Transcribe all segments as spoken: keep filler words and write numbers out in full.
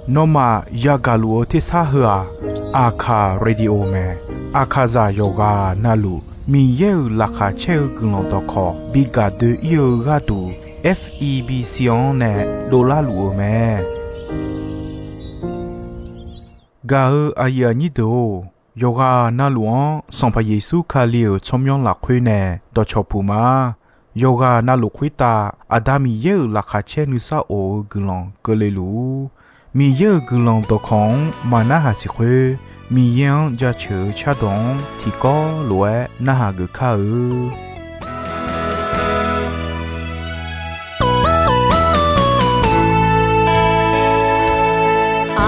Nawmaf yagaq luf-eu tersar heu-aq, Aqkaq Radio mae. Aqkaqzaq yawqghaq navluf Miqyaer-euq laqkhaq caer-eu guiqlanq dawqkawq bi gaq doe-ir-eu gharduq, F E B C-anr nae dovlar luf-eu mae. Gaq-eu aqyuif aqnyir deuq-or, yawqghaq navluf-anr Sanqpaq Yeqsur Kali-euq tsawrmyanr lafkhoer nae dawqcawq puq ma. Yawqghaq navluf khoertav Aqda Miqyaer-euq laqkhaq caer nuisar of-eu guiqlanq keuvle luf-ur. Miqyaer-euq guiqlanq dawqkawq-anr maqnarhaq siq khoer, Miqyaer-anr jaceuq-eu cardawq-anr tiqkawv lof-aer narhaq geuf kar-eu.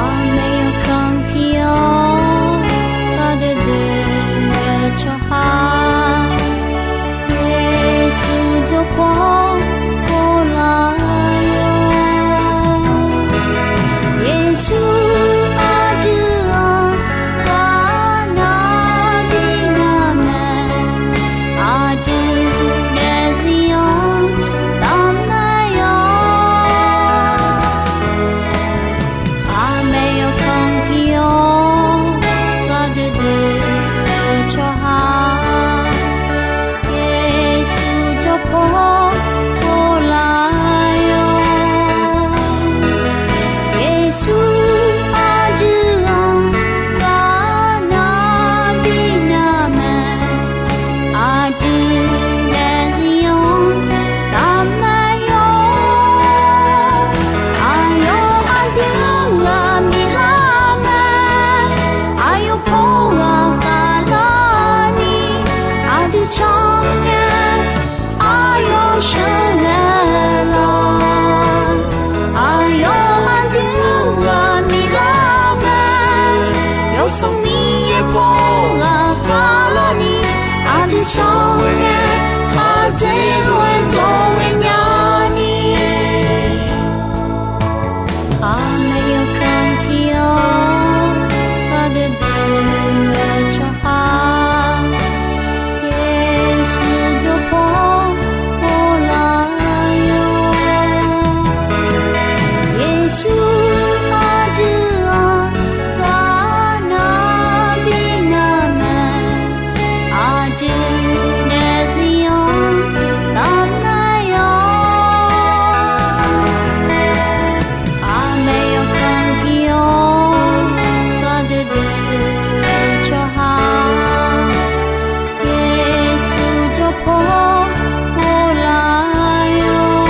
Aqmeq yawkanr pi-awr, gardeuv deuv-eu tsawrhaq, Yeqsur jawrpaw pov lar-awr, Yeqsur aqdui-anr ghaq nar bi nar mae, aqdui daefzir-anr taf mae-awr. Aqmeq yawkanr pi-awr, gardeuv deuv-eu tsawrhaq, Yeqsur jawrpaw pov lar-awr, Yeqsur aqdui-anr ghaq nar bi nar mae, aqdui daefzir-anr taf mae-awr. Aqyawf aqdui-anr ghaq miqlar mae, aqyawf paw ghaq khaqlarni, aqdui cangae aqyawf sheuqghae lawq. Aqyawf aqdui-anr ghaq miqlar mae, Yawsanr Miqyaer paw ghaq khaqlarni, aqdui cangae khaqdzeq lof-aer zawqghae nyani. Aqmeq yawkanr pi-awr, gardeuv deuv-eu tsawrhaq, Yeqsur jawrpaw pov lar-awr, Yeqsur aqdui-anr ghaq nar bi nar mae, aqdui daefzir-anr taf mae-awr. Aqmeq yawkanr pi-awr, gardeuv deuv-eu tsawrhaq, Yeqsur jawrpaw pov lar-awr,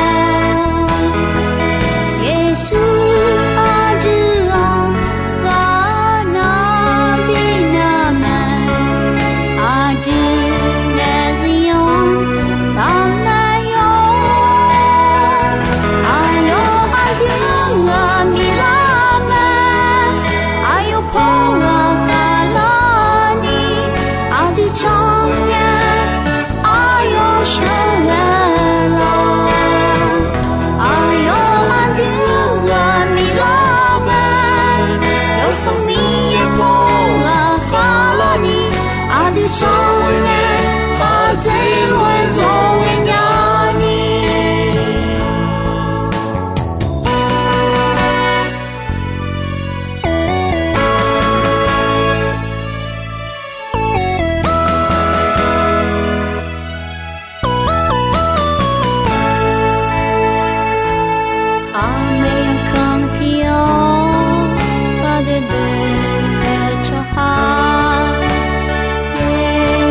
Yeqsur aqdui-anr ghaq nar bi nar mae, aqdui daefzir-anr taf mae-awr. Aqyawf aqdui-anr ghaq miqlar mae, aqyawf paw ghaq khaqlarni, aqdui cangae aqyawf sheuqghae lawq. Aqyawf aqdui-anr ghaq miqlar mae, Yawsanr Miqyaer paw ghaq khaqlarni, aqdui cangae khaqdzeq lof-aer zawqghae nyani. Aqmeq yawkanr pi-awr, gardeuv deuv-eu tsawrhaq, Yeqsur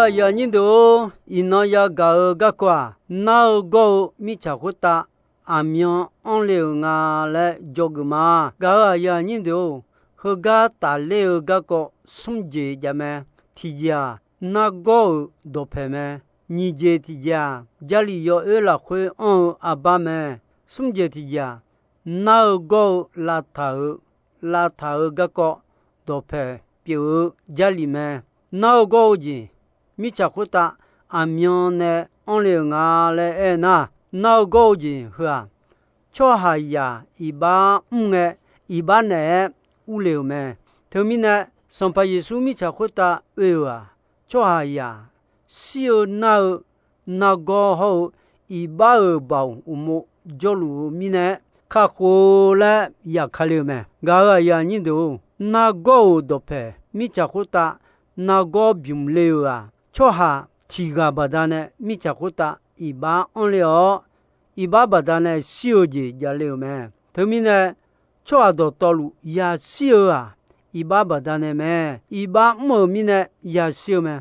Aqyuif aqnyir deuq-or, iqnan yagaq-eu garkawv-aq, nar-eu gawr-eu mirtsaq khoertav aqmyan anr le-euq nga laer dzawgeuf ma. Gaq-euq aqyuif aqnyir deuq-or, heugar tafler-eu garkawv smr jeq jav mae. Tiqjeq-aq, nargawr-euq dawqpaeq mae. Nyiq jeq tiqjeq-aq, Jarlif yawoer lafkhoer anr-eu arbar mae. Smr jeq tiqjeq-aq, nar-eu gawr-eu lavtaq-euq, lavtaq-eu garkawv dawqpaeq pyeuf-eu Jarlif mae. Nar-eu gawr-eu jeq, mirtsaq khoertav aqmyan nae anr le-euq nga laer aer nar, nar-eu gawr-eu jeq heu-aq, tsawrhaqzaq iqbax mr ngae, iqbax naeq-aer urle-euq mae. Teumirnae, Sanqpaq Yeqsur mirtsaq khoertav oe-euq-aq, tsawrhaqzaq shir-eu nar-eu nargawr hawr-eu iqbax-euq baoq uqmov jawrluf-eu mirnae-aer kakhof-eu laer yaqka le-eu mae. Gaq-euq aqyuif aqnyir deuq-or, nargawr-euq dawqpaeq mirtsaq khoertav nargawr bymq le-euq-aq, tsawrhaq tiq ghaq baqdanae mirtsaq khoertav iqbax anr le-awr, iqbax baqdanae shir-eu jeq javle-euq mae. Teumirnae, tsawrhaq dawqtawvluf yashir-eu-aq, iqbax baqdanae mae. Iqbax mr-euq mirnae yashir-eu mae.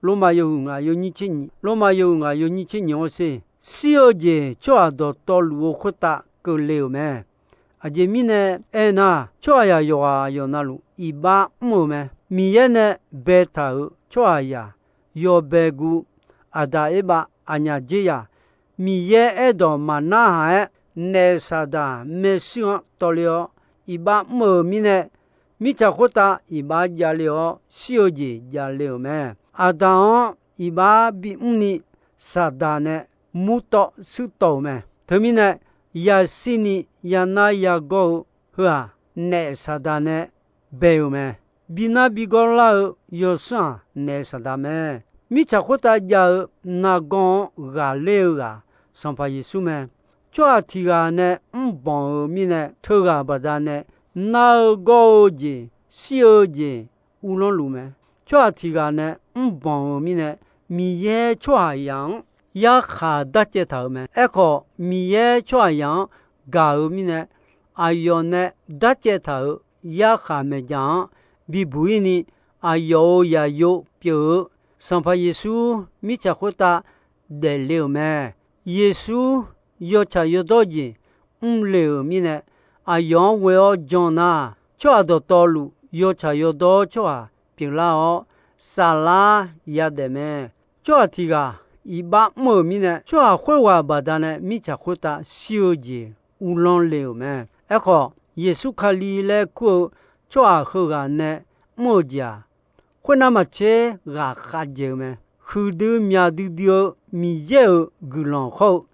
Lormav yawhuiq ngaq yawnyir tser nyiq, Lormav yawhuiq ngaq yawnyir tser nyiq-anr ser, shir-eu jeq tsawrhaq dawqtawvluf-eu khoertav keuvle-euq mae. Aqjeq mirnae aernar, tsawrhaqzaq yawqghaq yawqnavluf iqbax mr-euq mae. Miqyaer nae baetaq-euq tsawrhaqzaq yawbae guv, Aqdaq Erbav aqnyaf dzerzaq, Miqyaer aerdawq maqnarhaq-aer, naef Saqdaq maershuir-anr tawvle-awr, iqbax mr-euq mirnae, mirtsaq khoertav iqbax javle-awr, shir-eu jeq javle-euq mae. Aqdaq-anr iqbax bimr ni, Saqdaq nae murtawv shuirtawv-euq mae. Teumirnae, yashir ni yanar yagawr-eu heu-aq, naef Saqdaq nae bae-euq mae. Binar bigawr lar-eu yawsanr-aq, naef Saqdaq mae. Mirtsaq khoertav jav-eu nargawr-anr ghaqler-eu ghaq, Sanqpaq Yeqsur mae. Tsawrhaq tiq ghaq nae mrbanq-euq mirnae, teughaq baqdanae nar-eu gawr-eu jeq, shir-eu jeq uvlanr luf mae. Tsawrhaq tiq ghaq nae mrbanq-euq mirnae, Miqyaer tsawrhaqzaq-anr yarkhaq darcaev taq-euq mae. Aerkhawf, Miqyaer tsawrhaqzaq-anr gaq-euq mirnae, aqyawf nae darcaev taq-euq yarkhaq maeqdzaq-anr bibuq-ir ni, aqyawf-euq yaqyo pyeuf-eu Sanqpaq Yeqsur mirtsaq khoertav daefle-euq mae. Yeqsur yawtsaq yawdawr jeq mrle-euq mirnae, aqyawf-anr ghoe-awr jan nar, tsawrhaq dawqtawvluf yawtsaq yawdawr tsawrhaq pyeuflar-awr, saflar yadaef mae. Tsawrhaq tiq ghaq iqbax mr-euq mirnae, tsawrhaq khoerghaq baqdanae mirtsaq khoertav shir-eu jeq uvlanr le-euq mae. Aerkhawf, Yeqsur Kali laer kur-eu tsawrhaq heughaq nae mr-eu jeq-aq, khoernav maqtser ghaqkhav dzaeq-eu mae. Huiqdui myaq duidui-eu Miqyaer-euq guiqlanq hawr-eu,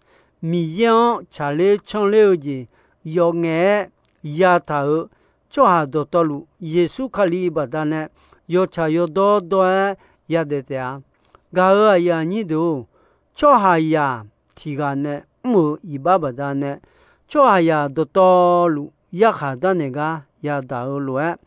Miqyaer-anr tsaqler canler-eu jeq yawf ngaef-aer yataq-euq tsawrhaq dawqtawvluf, Yeqsur Kali baqdanae yawtsaq yawdawr dawr-aer yadaef taef-a. Gaq-euq aqyuif aqnyir deuq-or, tsawrhaqzaq tiq ghaq nae mr-euq iqbax baqdanae, tsawrhaqzaq dawqtawvluf yarkhaq darnaeq gar yadaq-eu lof-aer,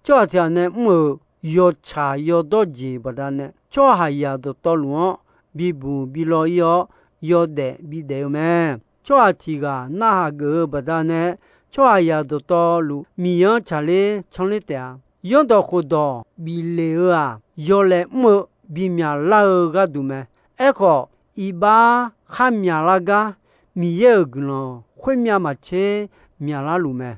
tsawrhaq tiq ghaq nae mr-euq yawtsaq yawdawr jeq baqdanae, tsawrhaqzaq dawqtawvluf-anr bibuq bilaw-ir-awr, yawdaef bidaef-eu mae. Tsawrhaq tiq ghaq narhaq geuf-eu baqdanae, tsawrhaqzaq dawqtawvluf Miqyaer-anr tsaqler canler taef-a. Zanrdawq khofdawq bif lef-eu-aq, yawlaeq mr-eu bimyaq lar-eu gharduq mae. Aerkhawf, iqbax khar myaqlar gar Miqyaer-euq guiqlanq khoermyav maqtser myaqlar luf mae.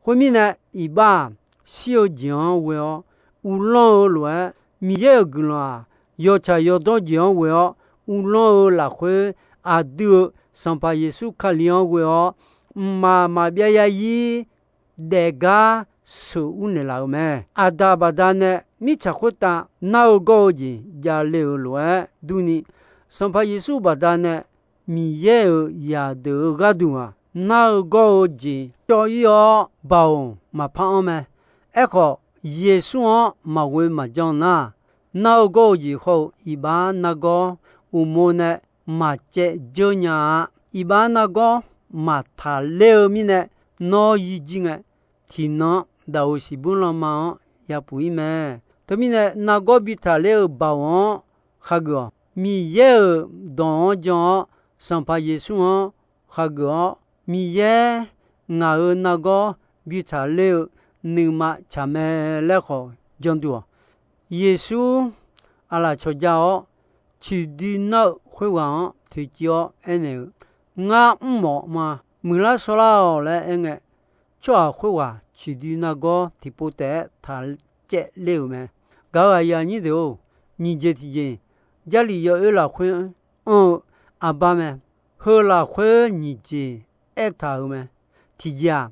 Khoermirnae, iqbax-aq, shir-eu jeq-anr ghoe-awr uvlanr-eu lof-aer, Miqyaer-euq guiqlanq-aq, yawtsaq yawdawr jeq-anr ghoe-awr uvlanr-eu lafkhoer, aqdui-euq Sanqpaq Yeqsur Kali-anr ghoe-awr, mqmaq maqbyav yarzir daefgar sheuqur naeqlaf-euq mae. Aqdaq baqdanae mirtsaq khoertav nar-eu gawr-eu jeq javle-euq lof-aer durni, Sanqpaq Yeqsur baqdanae Miqyaer-euq zaqdeuq-eu gharduq-aq, nar-eu gawr-eu jeq cawv-ir-awr baoq maqpar anr mae. Aerkhawf, Yeqsur-anr maqghoe maqjan nar, nar-eu gawr-eu jeq hawr-eu iqbax nargawr uqmov nae maqcaev dzeur nya-a. Iqbax nargawr maqtaq ler-eu mirnae, nawr yir jir ngae, tiqnan-anr daqoq siqbur lanma-anr yapuf-ir mae. Teumirnae, nargawr bi taqler-eu baoq-anr khageuf-awq. Miqyaer-euq dawq-anr jan-awr, Sanqpaq Yeqsur-anr khageuf-awr, Miqyaer ngaq-euq nargawr bi taqler-eu nuima tsaq mae laer khawf janduq-awq. Yeqsur aqlaf cawqja-awr, ciqdui nar-eu khoerghaq-anr toeqciv-awr aernaeq-eu, Ngar mrmawf ma. Muiqlar shawrlar-awq laer aerngae, tsawrhaq khoerghaq ciqdui nargawr tiqpov taef-aer taq caevler-euq mae. Gaq-euq aqyuif aqnyir deuq-or, nyiq jeq tiqjeq, Jarlif yawoer lafkhoer anr-eu arbar mae. Heu lafkhoer nyiq jeq aertaq-euq mae. Tiqjeq-aq,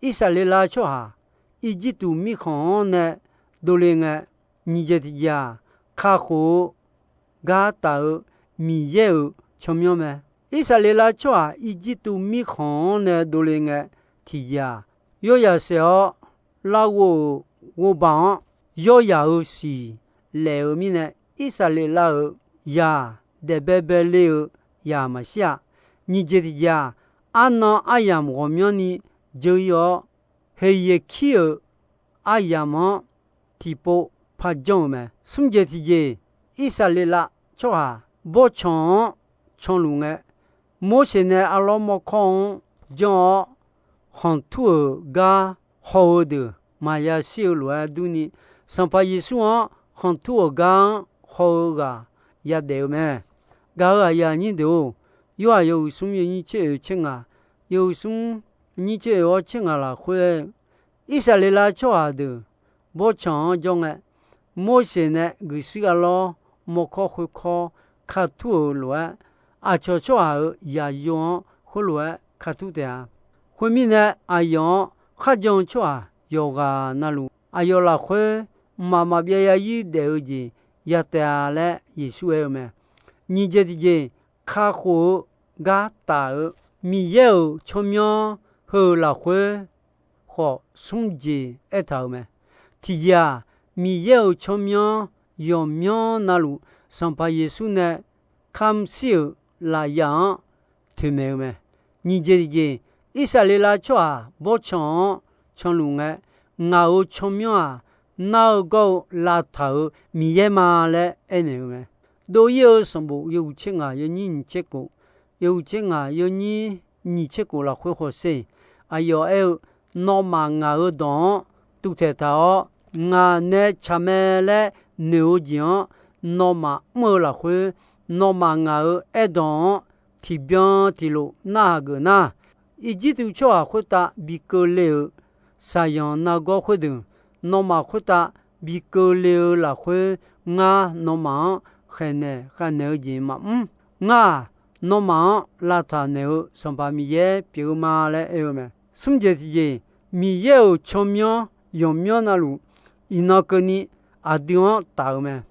Irsaqleqlav tsawrhaq Irjirtuv mirkhanq-anr nae dovle ngae, nyiq jeq tiqjeq-aq, kakhof-eu gar taf-eu Miqyaer-euq tsawrmyanr mae. Irsaqleqlav tsawrhaq Irjirtuv mirkhanq-anr nae dovle ngae, tiqjeq-aq, yawyaq saef-awr larghov-euq ghovbaq-anr yawyaq-euq siq laef-eu mirnae, Irsaqleqlav-euq zaq daef baebae le-eu zaq maqshir-aq, nyiq jeq tiqjeq-aq, arnan aryamq ghawqmyanrni dzeur-ir-awr, Heqyaeqkir-euq aryamq-anr tiqpov par janr-eu mae. Smr jeq tiqjeq, Irsaqleqlav tsawrhaq bawrtsanq-anr canluf ngae, Morseq nae arlawr mawrkawr-anr janr-awr, khanqtur-euq gar haw-eu deuq maqya shir-eu lof-aer durni, Sanqpaq Yeqsur-anr khanqtur-euq gar-anr haw-eu ghaq yadaef-eu mae. Gaq-euq aqyuif aqnyir deuq-or, Yorhaq yawhuiq smr yawnyir tser oeq tser ngaq, yawhuiq smr nyir tser oeq-awr tser ngaq lafkhoer-aer, Irsaqleqlav tsawrhaq deuq bawrtsanq-anr jawr ngae, Morseq nae guiqshuir arlawr mawrkawr khoerkawr katur-euq lof-aer, aqcawq tsawrhaq-euq yaqyo-anr khoerlof-aer katur taef-a. Khoermirnae, aqyawf-anr kharjan-eu tsawrhaq yawqghaq navluf, aqyawf lafkhoer mqmaq maqbyav yarzir daef-eu jeq ya taef-a laer Yeqsur aer-eu mae. Nyiq jeq tiqjeq, kakhof-eu gar taf-eu Miqyaer-euq tsawrmyanr heu-euq lafkhoer khawf smr jeq aertaq-euq mae. Tiqjeq-aq, Miqyaer-euq tsawrmyanr yawqmyanr navluf Sanqpaq Yeqsur nae kamq shir-euq lafyaq-anr toeqmaeq-eu mae. Nyiq jeq tiqjeq, Irsaqleqlav tsawrhaq bawrtsanq-anr canluf ngae, ngaq-euq tsawrmyanr-aq, nar-eu gawr-eu lavtaq-euq Miqyaer ma laer aernaeq-eu mae. Dov-ir-eu sanqbof yawhuiq tser ngaq yawnyir nyiq tser khof, yawhuiq tser ngaq yawnyir nyiq tser khof lafkhoer hawsher. Aqyawf aer-eu, Nawmaf ngaq-euq dawq-anr tuvtaeq taq-awr, ngaq nae tsaq mae laer noeq-eu jeq-anr nawmaf mr-eu lafkhoer, nawmaf ngaq-euq aerdawq-anr tiqbyan tiqlof narhaq geuf nar, Irjirtuv tsawrhaq khoertav bi keuvle-euq shaqzanq nargawr khoerdeuq, nawmaf khoertav bi keuvle-eu lafkhoer, ngar nawmaf-anr khaeqnaeq khavnaeq-eu jeq maqmr. Ngar-aq, nawmaf-anr lavtaq naeq-eu Sanqpaq Miqyaer pyeuf-eu ma laer aer-eu mae. Smr jeq tiqjeq, Miqyaer-euq tsawrmyanr yawqmyanr navluf, iqnan keuvni aqdui-anr taf-eu mae.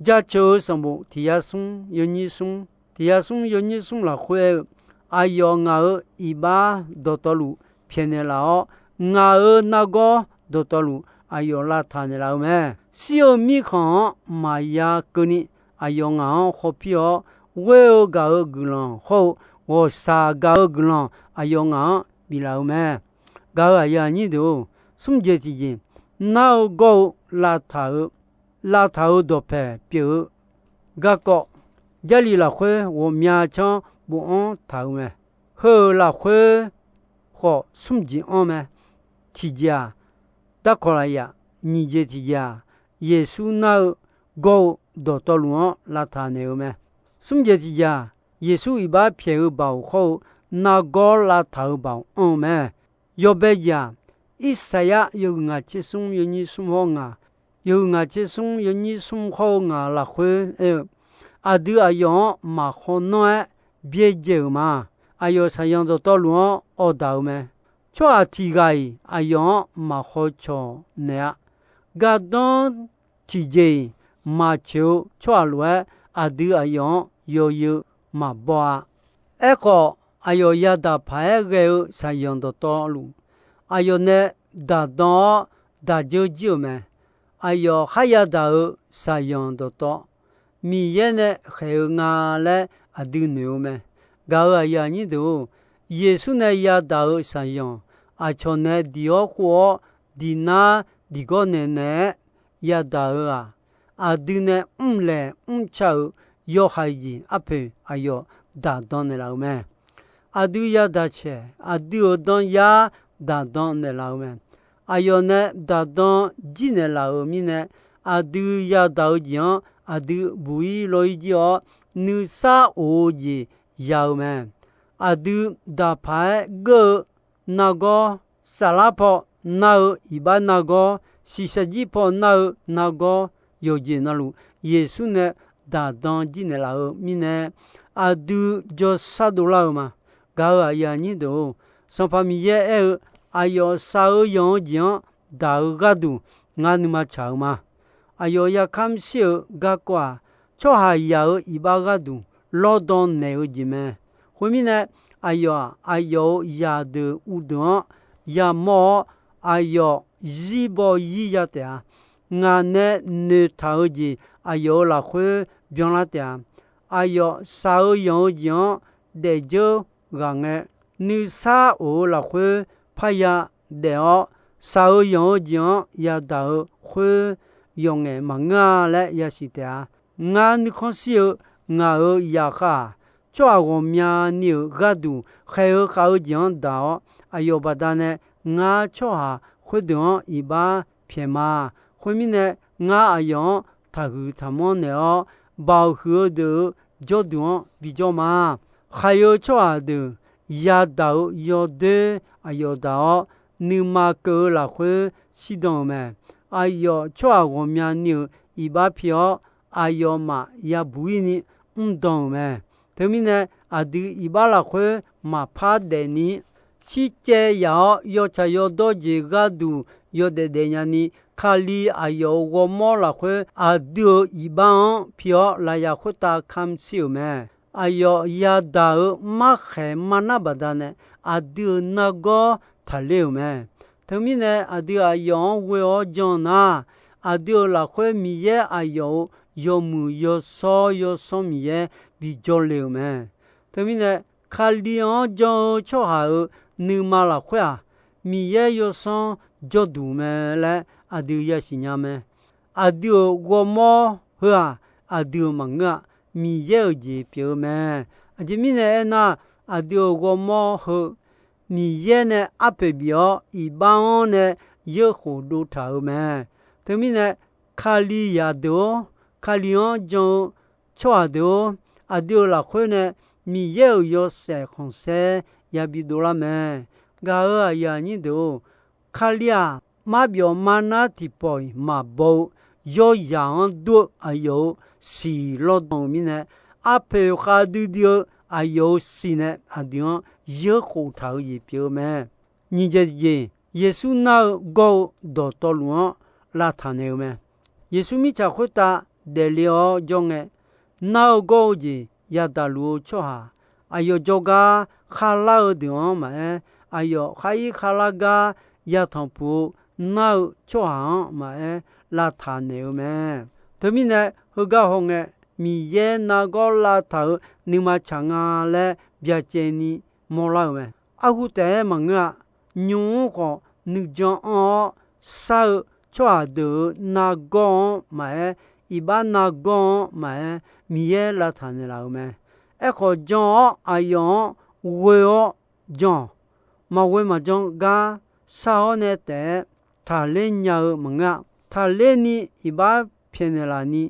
Jaceuq-eu sanqbof tiq yar smr yawnyir smr, tiq yar smr yawnyir smr lafkhoer aer-eu, aqyawf ngaq-euq iqbax dawqtawvluf pyaeqnaeq laf-awr, ngaq-euq nargawr dawqtawvluf aqyawf lavtaq naeqlaf-eu mae. Shir-eu mirkhanq-anr maqya keuvni aqyawf ngaq-anr hawpir-awr, ghoer-eu gaq-eu guiqlanq hawr-eu ghawqshaq gaq-eu guiqlanq aqyawf ngaq-anr biflaf-eu mae. Gaq-euq aqyuif aqnyir deuq-or, smr jeq tiqjeq, nar-eu gawr-eu lavtaq-eu, lavtaq-eu dawqpaeq pyeuf-eu garkawv, Jarlif lafkhoer ghawqmya canr bofanr taq-eu mae. Heu-euq lafkhoer khawf smr jeq anr mae. Tiqjeq-aq, darkawq lafyaq, nyiq jeq tiqjeq-aq, Yeqsur nar-eu gawr-eu dawqtawvluf-anr lavtaq naeq-eu mae. Smr jeq tiqjeq-aq, Yeqsur iqbax pyaeq-eu baoq hawr-eu nargawr lavtaq-eu baoq anr-eu mae. Yawbae jeq-aq, Irsaqyar yawhuiq ngaq tser smr yawnyir smr hawr ngaq, yawhuiq ngaq tser smr yawnyir smr hawr-eu ngaq lafkhoer aer-eu, aqdui aqyawf-anr maqkhawf nanr-aer byaerdzae-euq ma. Aqyawf saqyanq dawqtawvluf-anr awqdaq-eu mae. Tsawrhaq tiq ghaq-iq aqyawf-anr maqkhawf cawq naeq-a. Gardanr tiqjeq-iq maqcoeq-eu tsawrhaq lof-aer, aqdui aqyawf-anr yawzeu maqbaw-a. Aerkhawf, aqyawf yadaq paq-aer ghae-eu saqyanq dawqtawvluf, aqyawf nae daqdan-awr daq dzeur jir-euq mae. Aqyawf khar yadaq-euq saqyanq dawqtawv, Miqyaer nae khaeq-eu nga laer aqdui noeq-eu mae. Gaq-euq aqyuif aqnyir deuq-or, Yeqsur nae yadaq-euq saqyanq, aqcawq nae diq-awr khov-awr, diq nar diq gawr naeq naeq-aer yadaq-euq-aq, aqdui nae mrlaeq mrca-euq yawhaiq jeq arpoeq aqyawf daqdan naeqlaf-euq mae. Aqdui yadaq caeq, aqdui-euq danyar daqdan naeqlaf-eu mae. Aqyawf nae daqdan jir naeqlaf-euq mirnae, aqdui yadaq-eu jeq-anr aqdui buq-ir law-ir jir-awr, nuisar of-eu jeq ya-eu mae. Aqdui daqpaq-aer geur-eu nargawr, saflar paw nar-eu iqbax nargawr, shiqshaq jir paw nar-eu nargawr, yawqjeq navluf Yeqsur nae daqdan jir naeqlaf-eu mirnae, aqdui jawrshar dovlar-eu ma. Gaq-euq aqyuif aqnyir deuq-or, Sanqpaq Miqyaer aer-eu, aqyawf shaq-eu yanq-eu jeq-anr daq-eu gharduq ngar nuima tsaq-eu ma. Aqyawf ya kamr shir-euq garkawv-aq, tsawrhaqzaq-euq iqbax gharduq lawrdan naeq-eu jeq mae. Khoermirnae, aqyawf-aq, aqyawf-euq zaqdeuq uvdeuq-anr yamawr-awr, aqyawf zirbaw zir ya taef-a. Ngaq nae noeqtaq-eu jeq aqyawf-euq lafkhoer byanlar taef-a. Aqyawf shaq-eu yanq-eu jeq-anr daefdzeur ghaq ngae, nuisar of-eu lafkhoer parya daef-awr, shaq-eu yanq-eu jeq-anr yadaq-eu khoer yawqngaef maqngeur-a laer yasiq taef-a. Ngar nuikhanr shir-eu ngaq-euq zaqkhav-aq, tsawrhaq ghawqmyani-euq gharduq khaeq-eu khav-eu jeq-anr daq-awr, aqyawf baqdanae ngar tsawrhaq khoerdeuq-anr iqbax pyaeq ma. Khoermirnae, ngar aqyawf-anr taqhuiq taqmanr naeq-awr, baoq huiq-eu deuq-euq jawrduq-anr bijawr ma. Khaq-eu tsawrhaq deuq yadaq-euq yawdoer aqyawf daq-awr, nuima keuv-eu lafkhoer shirdan-euq mae. Aqyawf tsawrhaq ghawqmyani-euq iqbax pi-awr, aqyawfmaf yabuq ir ni mrdan-euq mae. Teumirnae, aqdui iqbax lafkhoer maqpar daef ni, shircaev yaf-awr yawtsaq yawdawr jeq gharduq yawdaef daef nyani, Kali aqyawf-euq ghawrmawr lafkhoer aqdui-euq iqbax-anr pi-awr lafyaq khoertav kamq shir-euq mae. Aqyawf yadaq-euq markhaeq marnar baqdanae, aqdui-euq nargawr taqler-euq mae. Teumirnae, aqdui aqyawf-anr ghoe-awr jan nar, aqdui-euq lafkhoer Miqyaer aqyawf-euq yawmuiq yawshawr yawsanr Miqyaer bijawr le-euq mae. Teumirnae, Kali-anr jan-eu tsawrhaq-euq nuima lafkhoer-aq, Miqyaer yawsanr jawrduq mae laer aqdui yasiq nya mae. Aqdui-euq ghawrmawr heu-aq, aqdui-euq maqngeur-a. Miqyaer-euq jeq pyeuf-eu mae. Aqjeq mirnae aernar, aqdui-euq ghawrmawr heu Miqyaer nae arpoeq bif-awr, iqbax-anr nae yeurkhof dov taq-euq mae. Teumirnae, Kalizaq deuq-or, Kali-anr jan-eu tsawrhaq deuq-or, aqdui-euq lafkhoer nae Miqyaer-euq yawshaef khanqsaer yabi dovlar mae. Gaq-euq aqyuif aqnyir deuq-or, Kali-aq, marbyawf marnar tiqpawf-iq maqbaw-eu, yawrzaq-anr dur-eu aqyawf-euq siq lawrdan-euq mirnae, arpoeq khavdui dui-eu aqyawf-euq siq nae aqdui-anr yeurkhof taq-euq jeq pyeuf-eu mae. Nyiq jeq tiqjeq, Yeqsur nar-eu gawr-eu dawqtawvluf-anr lavtaq naeq-eu mae. Yeqsur mirtsaq khoertav daefle-awr jawr ngae, nar-eu gawr-eu jeq yadaq luf-eu tsawrhaq, aqyawf jawrgar kharlar-eu deuq-anr maqaer, aqyawf khar ir kharlar gar yatanq puq-eu nar-eu tsawrhaq-anr maqaer, lavtaq naeq-eu mae. Teumirnae, heugar hawngae, Miqyaer nargawr lavtaq-euq nuima tsaq nga laer byacaevni mawrlar-euq mae. Arhu taef-aer maqngeur-a. Nymq-mr khawf nuijan anr-awr shar-eu tsawrhaq deuq-euq nargawr-anr maqaer, iqbax nargawr-anr maqaer, Miqyaer lavtaq naeqlaf-euq mae. Aerkhawf, jan-awr aqyawf-anr ghoe-awr jan-awq. Maqghoe maqjan gar shar-awr nae taef-aer taqler nya-eu maqngeur-a. Taqler ni iqbax pyaeqnaeq laf ni,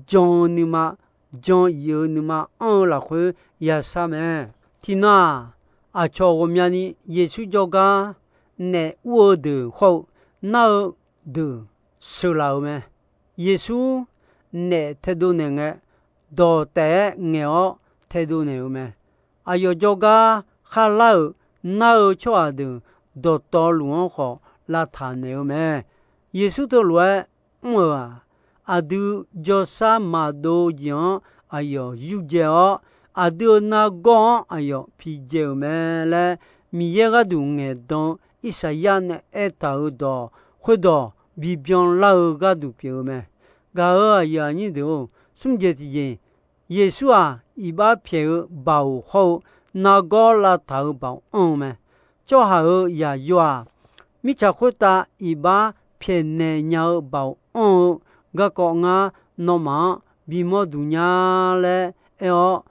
jan-eu nuima, jan-eu nuima anr-eu lafkhoer yashar mae. Tiqnan-aq, aqcawq ghawqmyani Yeqsur jawrgar naef ur-eu deuq hawr-eu nar-eu deuq sheuqlaf-euq mae. Yeqsur naef taedov naeq ngae, dawq taef-aer ngaeq-awr taedov naeq-eu mae. Aqyawf jawrgar kharlar-euq nar-eu tsawrhaq deuq dawqtawvluf-anr khawf lavtaq naeq-eu mae. Yeqsur teulof-aer mr-euq-aq, aqdui jawrshar maqdov jeq-anr aqyawf yurdzae-awr, aqdui-euq nargawr-anr aqyawf pidzae-euq mae laer, Miqyaer gharduq ngaeqdan-eu Irsaqyar nae aertaq-euq dawq khoerdawq bibyan lar-eu gharduq pyeuf-eu mae. Gaq-euq aqyuif aqnyir deuq-or, smr jeq tiqjeq, Yeqsur-aq, iqbax pyaeq-eu baoq hawr-eu nargawr lavtaq-euq baoq anr-eu mae. Tsawrhaq-euq yaqyo-aq, mirtsaq khoertav iqbax pyaeqnaeq nya-eu baoq anr-eu garkawv ngar nawmaf-anr bimawr duq nya laer aer-awr,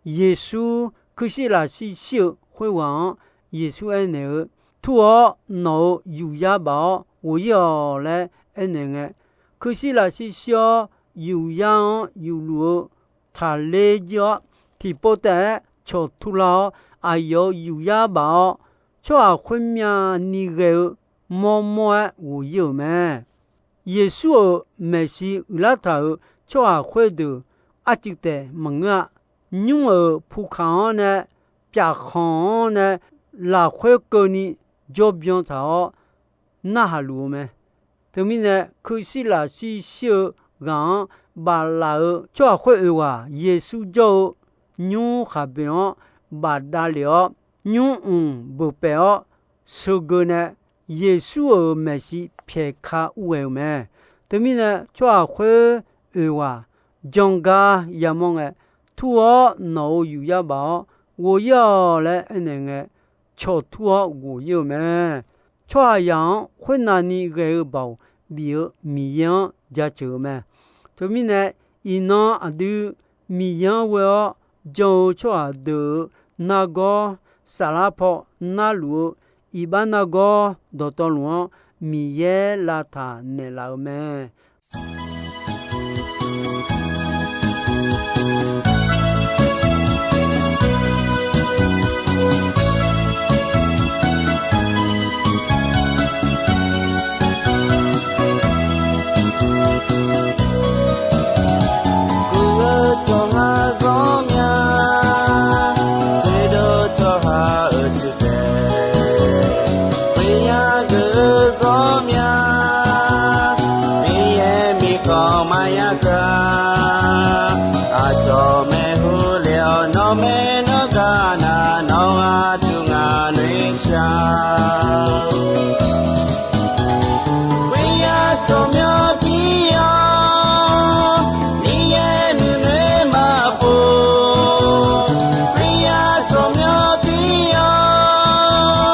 Yeqsur kuirshir lafshir shir-eu khoerghaq-anr Yeqsur aernaeq-eu, Tur-awr nawq-euq yuqyar baf-awr ghof ir-awq laer aernaeq ngae, kuirshir lafshir shir-awr yuqyar-anr yufluf-eu taqler jir-awr, tiqpov taef-aer cawqtur lar-awr, aqyawf-euq yufyar baf-awr, tsawrhaq khoermyani ghae-eu mawrmawr-aer ghof-ir-euq mae. Yeqsur-euq maeqshi uiqlar taq-euq tsawrhaq khoerdeuq arcuiv taef maqngeur-a. Nymr-euq pukaq-anr nae, pyafkhanq-anr nae, lafkhoer keuvni jawrbyan taq-awr narhaq luf-eu mae. Teumirnae, kuirshir lafshir shir-eu ghaq-anr baflaf-euq tsawrhaq khoer oeq ghaq Yeqsur jawr-eu nymr khaqboeq-anr bafdav lef-awr, nymr mq beuq paef-awr, sheugeu nae Yeqsur-euq maeqshi pyaeq ka ur ghae-eu mae. Teumirnae, tsawrhaq khoer oeq ghaq jangar yamawr ngae, tur-awr nawq-euq yufyar baf-awr ghof-ir-awq laer aernaeq ngae, cawqtur-awr ghof-ir-eu mae. Tsawrhaqzaq-anr khoernavni ghae-eu baoq bif-eu Miqyaer-anr jaceuq-eu mae. Teumirnae, iqnan aqdui Miqyaer-anr ghoe-awr jan-eu tsawrhaq deuq-euq nargawr saflar paw narluf-eu iqbax nargawr dawqtawvluf-anr Miqyaer lavtaq naeqlaf-eu mae. Guv-eu tsawrhaq zawr mya, tseudov tsawrhaq-euq cuiv taef, uiqya geuf-eu zawr mya, Miqyaer miqkawv maqya gaq. Aqcawq maeqhu le-awr nawq maeq nawr gar nar, nawq aqduq ngaq noeqshaq. Uiqya tsawrmyanr pir-awr, Miqyaer nuinoeq maqpov. Uiqya tsawrmyanr pir-awr,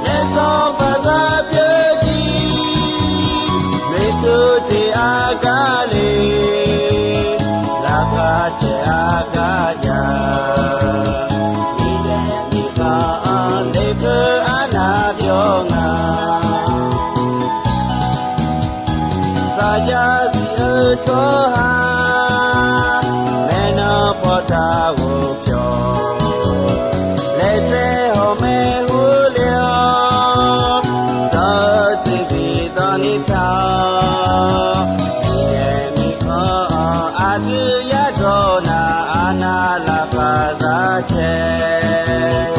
naef sanqpaq zaq pyeuf jir, noeqtmq jeq aqgar le, laqkhaq caev aqgar jav. Miqyaer miqkawv-anr lekeu arnav byawq nga. Saqjaq zif-eu tsawrhaq, maeqnan pawqtaq ghofbyawq, laejae hawq maeqhu le-awr, dawq-eu tiqzif dawq ni taq-awr, Miqyaer miqkawv-anr aqdui yadawq nar, arnav laqkhaq zaq caev.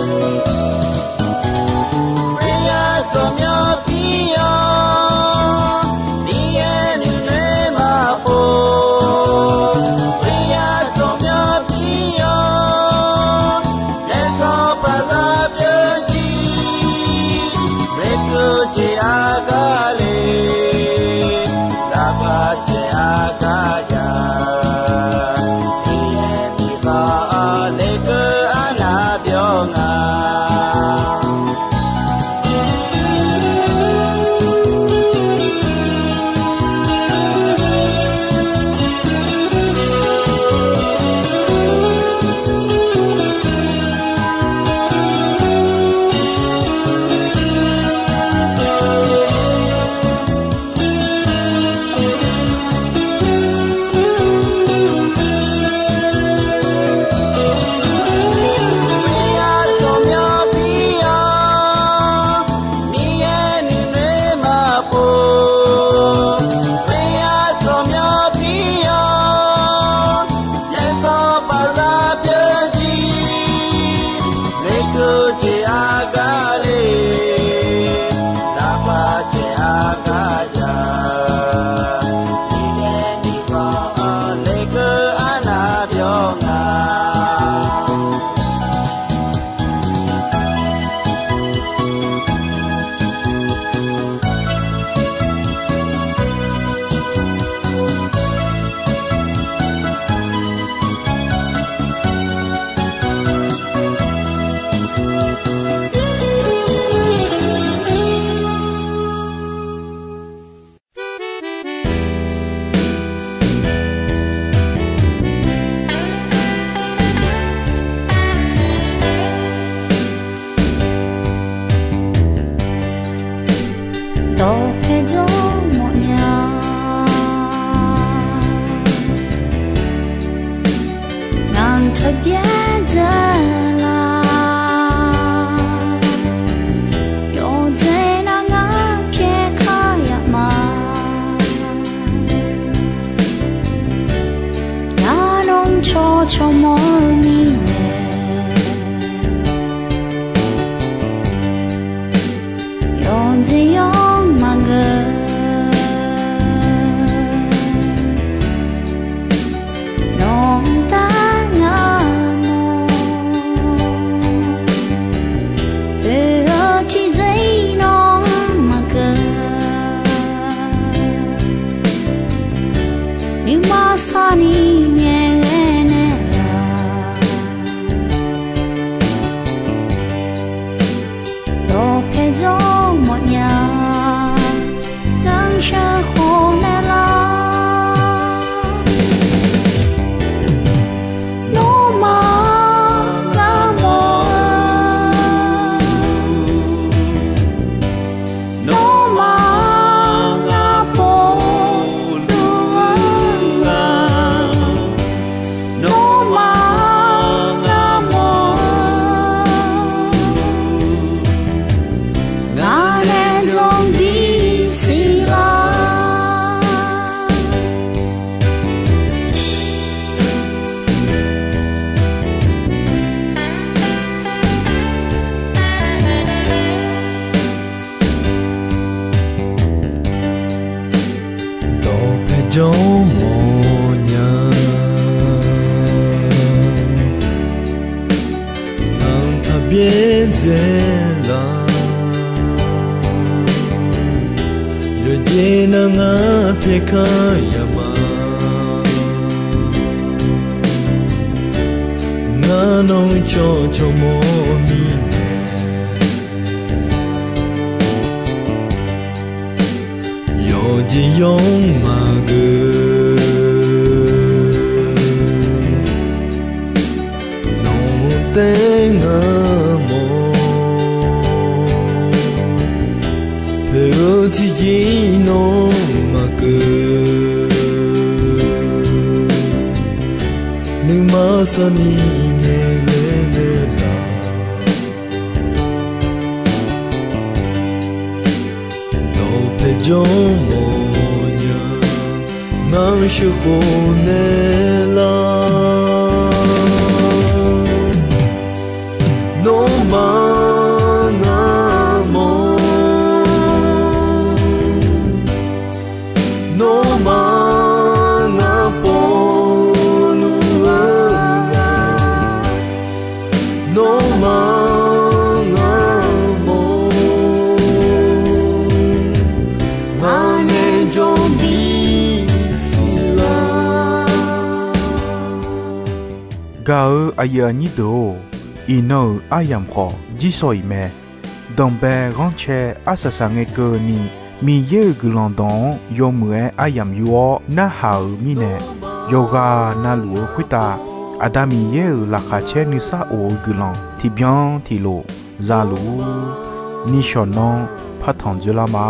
Uiqya tsawrmyanr pir-awr, Miqyaer nuinoeq maqpov. Uiqya tsawrmyanr pir-awr, naef sanqpaq zaq pyeuf jir, noeqtmq jeq aqgar le, laqkhaq caev aqgar jav. Miqyaer miqkawv-anr lekeu arnav byaerdzae laf. Yawqjeq nar ngar pyaerkar yama. Ngar nawr cawv cawv mawr mirnae, yawqjeq yawr maqgeu. Nawq-eu taef ngar mawr, poeq-eu tiqjeq nawr maqkeuv. Nuima sarni ngae laer nae laf. Dawqpae jawr mawrnya, ngar sheuqkhof naeq lar. Nawmaf ngar mawr, nawmaf ngar pov luf-eu ghaq, nawmaf ngar mawr, ngar nae jawr bi siq lar. Gaq-eu aqyuif aqnyir deuq-or, iqnan-euq aryamq khawf jirsawq iq mae. Danqbae ghanrcae arsaq saq ngae keuvni, Miqyaer-euq guiqlanq dawq-anr yawmuiq-aer aryamq yur-awr narhaq-euq mirnae, yawqghaq navluf-eu khoertav Aqda Miqyaer-euq laqkhaq caer nuisar of-eu guiqlanq tiqbyan tiqlof za luf-ur. Nishawq nanr partanq dzoerlar ma.